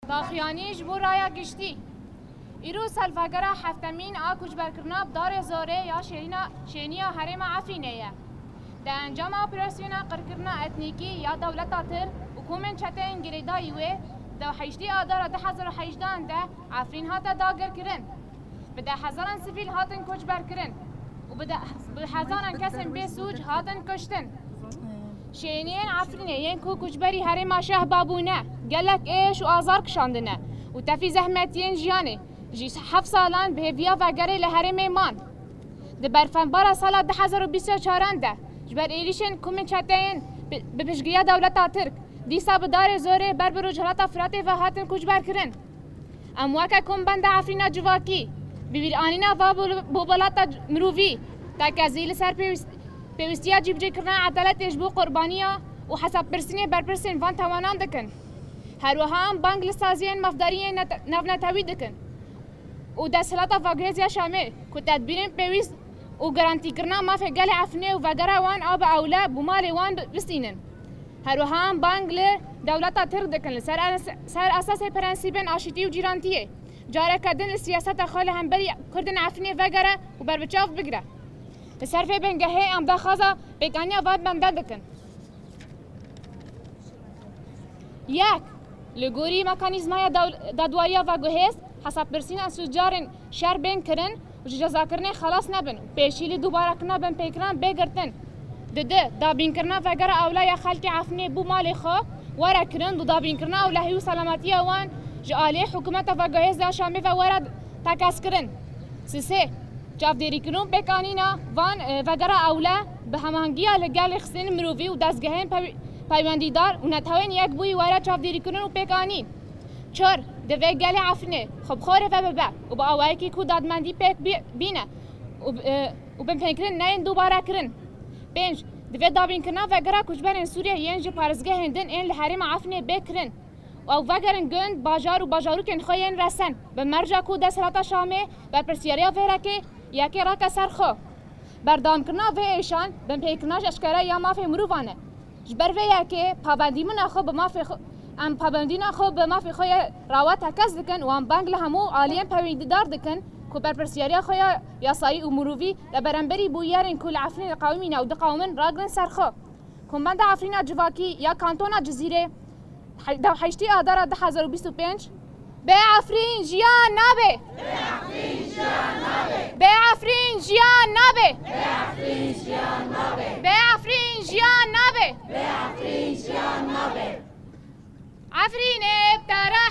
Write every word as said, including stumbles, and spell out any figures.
Daxuyanî ji bo raya giştî. Îro salvegera heftemîn a koçberkirina bi darê zorê ya şênîna, şêniya herêma Efrînê ye. Di encama operasyona qirkirina etnîkî ya dewleta Tirk û komên çeteyên girêdayî wê, di heştê Adara du hezar û hejdehan de Efrîn hate dagirkirin. Bi deh hezaran sivîl hatin koçberkirin û bi de-, bi hezaran kesên bê sûc hatin kuştin. Şêniyên Efrînê yên ku koçberî herêma Şehba bûne, gelek êş û azar kişandine û tefî zehmetiyên jiyanê ji heft salan bi hêviya vegerê li herêmê man. Di berfenbara sala du hezar û bîst û çaran de ji ber êrîşên komên çeteyên bi, bi piştgiriya dewleta Tirk, dîsa bi darê zorê ber bi Rojhilata Firatê ve hatin koçberkirin. Em weke Kombenda Efrîna Civakî, bi bîranîna va bo-, bo-, bolata mirovî, tekezî li ser pêwîst-, pêwîstiya cîbicîkirina edaletê ji bo qurbaniya û hesabpirsînê berpirsên van tawanan dikin. Her wiha em bang li saziyên mafdariyên nete-, navnetewî dikin û desthilata Vaguhêz ya Şamê ku tedbîrên pêwîst û garantîkirina mafê gelê Efrînê û vegera wan a bi ewle bo malê wan bi-, bistînin. Her wiha em bang li dewleta Tirk dikin li ser es-, ser esasê prensîbên aşîtî û cîrantiyê. Careke din li siyaseta xwe li hemberî Kurdên Efrînê vegere û berbiçav bigire. Li ser vê bingehê em daxwaza pêkanîna van bende dikin. Yek, li gorî mekanîzmaya daw-, dadwariya veguhêz, hesabpirsîna sûcdarên şer bên kirin û ji cezakirinê xelas nebin û pêşî li dubarekirina binpêkiran bê girtin. Di du, dabînkirina vegera ewla ya xelkê Efrînê bo malê xwe were kirin û dabînkirina ewlehî û selametiya wan ji aliyê hikûmeta veguhêz ya Şamê ve were tekez kirin. Sisê, çavdêrîkirin û pêkanîna van, e, vegera ewle bi hemahengiya li gel rêxistinên mirovî û dezgehên pew-, peywendîdar û Netewên Yekbûyî were çavdêrîkirin û pêkanîn. Çar, divê gelê Efrînê xwe bi xwe re ve bibe û bi awayekî ku dadmendî pêk bi-, bîne û, e, û binpêkirin neyên dubare kirin. Pênc, divê dabînkirina vegera koçberên Sûriyê yên ji parêzgehên din ên li herêma Efrînê bê kirin. Ew vegerin gund, bajar û bajarokên xwe yên resen, bi merca ku desthilata Şamê berpirsiyariya vê yekê, yekê rake ser xwe. Berdewamkirina vê êşan, binpêkirina ji eşkere ya mafê mirovan e. Ji ber vê yekê, pabendîbûna xwe bi mafê xwe, em pabendîna xwe bi mafê xwe yê rawa tekez dikin û em bang li hemû aliyên peywendîdar dikin ku berpirsiyariya xwe ya yasayî û mirovî li beramberî bûyerên ku li Efrînê diqewimîne û diqewimin ragirin ser xwe. Kombenda Efrîna Civakî ya Kantona Cizîrê, he-, da heştê Adara du hezar û bîst û pênc. Bê Efrîn jiyan nabe! Bê Efrîn jiyan nabe! Bê Efrîn jiyan nabe! Efrînê bi te re